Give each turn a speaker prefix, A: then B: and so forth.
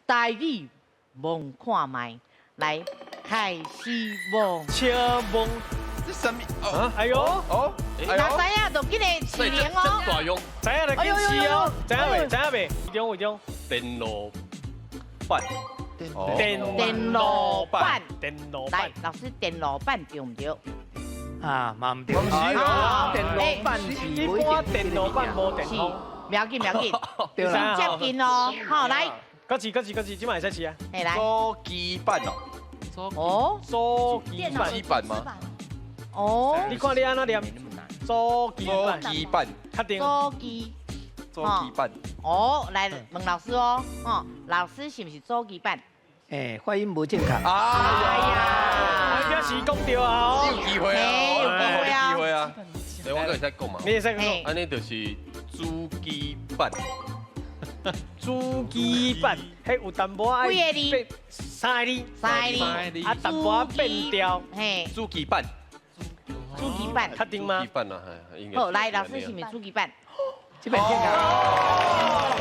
A: 台語摸看覓，來開始摸。
B: 請摸。
C: 這啥物？哦，
B: 哎呦，
C: 哦，
A: 若知影就緊來試靈哦。
D: 大用。
B: 知影就緊試哦，知影未？知影未？會中會中。
D: 電路板。
B: 電
A: 電路板。
B: 電路板。
A: 來，老師，電路板對毋對？
E: 啊，嘛毋對。
F: 電路板是
B: 一般電路板無電風。
A: 不要緊，不要緊，
F: 對啦，
A: 接近哦。好，來。
B: 閣試閣試閣試，這擺會使試啊。
A: 嘿，來。
C: 手機板哦。
A: 哦。
B: 手機板。
C: 機板嗎？
A: 哦。
B: 你看你按怎唸？手機板。
C: 手機板。
B: 確定。
A: 手機。
C: 手機板。
A: 哦，來問老師哦，哦，老師是毋是手機板？
F: 欸，發音無正確。
C: 哎
A: 呀，
B: 表示講對啊，
C: 有機會啊，有機會啊。
D: 欸，我閣會使講嘛？
B: 你會使講。
D: 按呢就是主機板。
B: 主機板，彼有淡薄仔
A: 幾个字？
B: 三个字。
A: 三个字。
B: 啊，淡薄仔變調。
A: 嘿。
C: 主機板。
A: 主機板。
B: 確定嗎？
D: 主機板啊，應該。
A: 好，來，老師是毋是主機板？
F: 這邊正確。